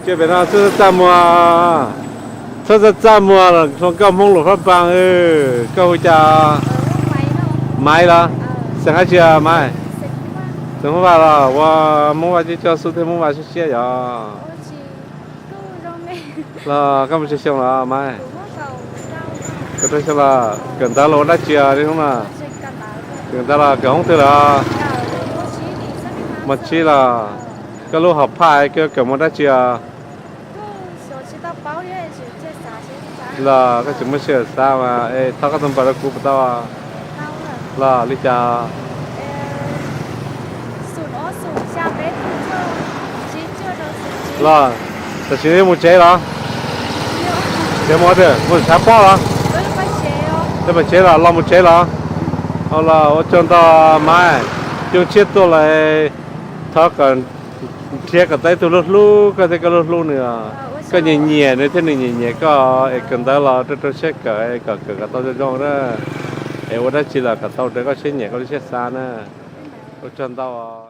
Ces pem no txhob txaj muag, txhob txaj txaj muag los hluas nkauj Hmoob Luam Phab Npas. Koj hu cas? Maiv los? Xeem dab tsi Maiv? Xeem Hmoob Vaj los ua Hmoob Vaj coj xub thiab Hmoob Vaj siab siab yom? Los koj mus tsawg xyoo los Maiv? Kaum rau xyoo los. Kawm ntawv los ua dab tsi li hnub no? Kawm ntawv los kawm hoob twg los? Mos tsib los. Koj lub hom phaj kawm mos dab tsi os? Los koj tsis muaj sij hawm xav mas es thov koj tus npawb rau kuv puas tau? Los li cas? Los tam sim no mus tsev los? Tsev mus twg? Mus tshav pob los? Peb pais tsev los, los mus tsev los? Los ua tsaug ntau Maiv, xyoo tshiab tuaj los thov kom nrhiav kom tau ib tug hlub hlub koj thiab koj hlub hlub nws os. Koj nyiam nyiam nws thiab nws nyiam nyiam koj es kawm ntawv los rau rau siab kawm kom kawm kom tau zoo zoo na. Es ua dab tsi los kom tau raws koj siab nyiam koj lub siab xav na. Ua tsaug ntau.